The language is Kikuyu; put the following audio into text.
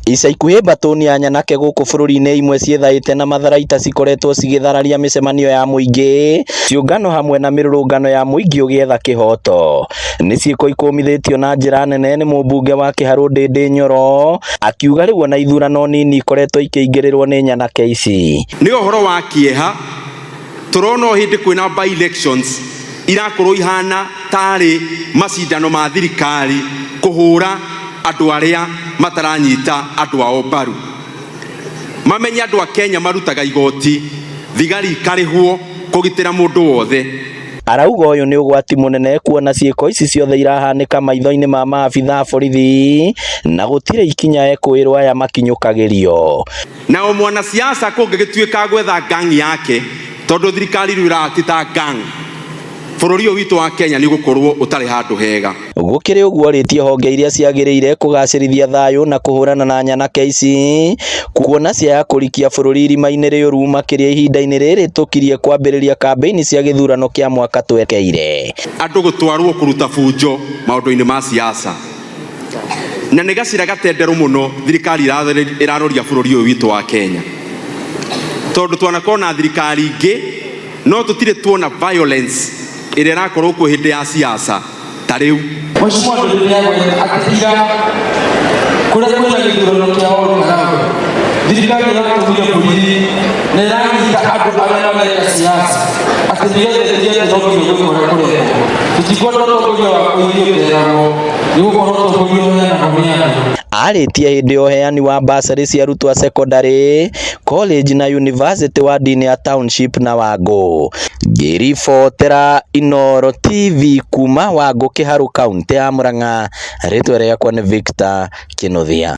Ica ikuhĩ mbatũni ya nyanake gũkũ bũrũri-inĩ imwe ciĩthaĩte na matharaita cikoretwo cigĩthararia mĩcemanio ya mũingĩ, ciũngano hamwe na mĩrũrũngano ya mũingĩ ũgĩetha kĩhoto. Nĩ ciĩko ikũmithĩtio na njĩra nene nĩ mũmbunge wa Kĩharũ Ndĩndĩ Nyoro, akiuga rĩu ona ithurano nini ikoretwo ikĩingĩrĩrwo nĩ nyanake ici. Nĩ ũhoro wa kĩeha tũrona o hĩndĩ kwĩna by elections irakorwo ihana tarĩ macindano ma thirikari kũhũra andũ arĩa mataranyita andũ ao mbaru. Mamenye andũ a Kenya marutaga igoti, thigari ikarĩhwo kũgitĩra mũndũ wothe. Arauga ũyũ nĩ ũgwati mũnene kuona ciĩko ici ciothe irahanĩka maitho-inĩ ma maabitha a borithi na gũtirĩ ikinya ekũĩrwo aya makinyũkagĩrio. Na o mwanasiasa kũngĩgĩtuĩka gwetha gang yake, tondũ thirikari rĩu ĩra ta gang, bũrũri ũyũ witũ wa Kenya nĩ ũgũkorwo ũtarĩ handũ hega. Gũkĩrĩ ũguo orĩtie honge iria ciagĩrĩire kũgacĩrithia thayũ na kũhũrana na nyanake ici kuona ciaya kũrikia bũrũri irima-inĩ rĩũru makĩria ihinda-inĩ rĩrĩ tũkirie kwambĩrĩria kambĩini cia gĩthurano kĩa mwaka twerekeire. Andũ gũtwarwo kũruta bunjo maũndũ-inĩ ma siasa, na nĩ gacĩra gatenderũ mũno thirikari ĩraroria bũrũri ũyũ witũ wa Kenya, tondũ twanakorwo na thirikari ingĩ no tũtirĩ tuona violence ĩrĩa ĩrakorwo kuo hĩndĩ ya siasa ta rĩu. Mheshimiwa Ndũrĩ nĩagweta atĩ ira kũrĩa kwĩna gĩthurano kĩa Ol Kalou, thirikari ĩratũmire borithi na ĩranyita andũ arĩa mareka siasa atĩ nĩgetha ĩtige atĩ no nginya gwĩka ũrĩa kũrekwo. Tũtikwenda ũtongoria wa kũithio ũteragwo, nĩ gũkorwo ũtongoria ũheanagwo nĩ andũ. Arĩtie hĩndĩ ya ũheani wa basarĩ cia arutwo a secondary, college na university ward-inĩ ya Township na Wangũ. Ngĩribotera Inooro TV kuma Wangũ Kĩharũ, kaũntĩ ya Murang'a, rĩtwa rĩakwa nĩ Victor Kĩnuthia.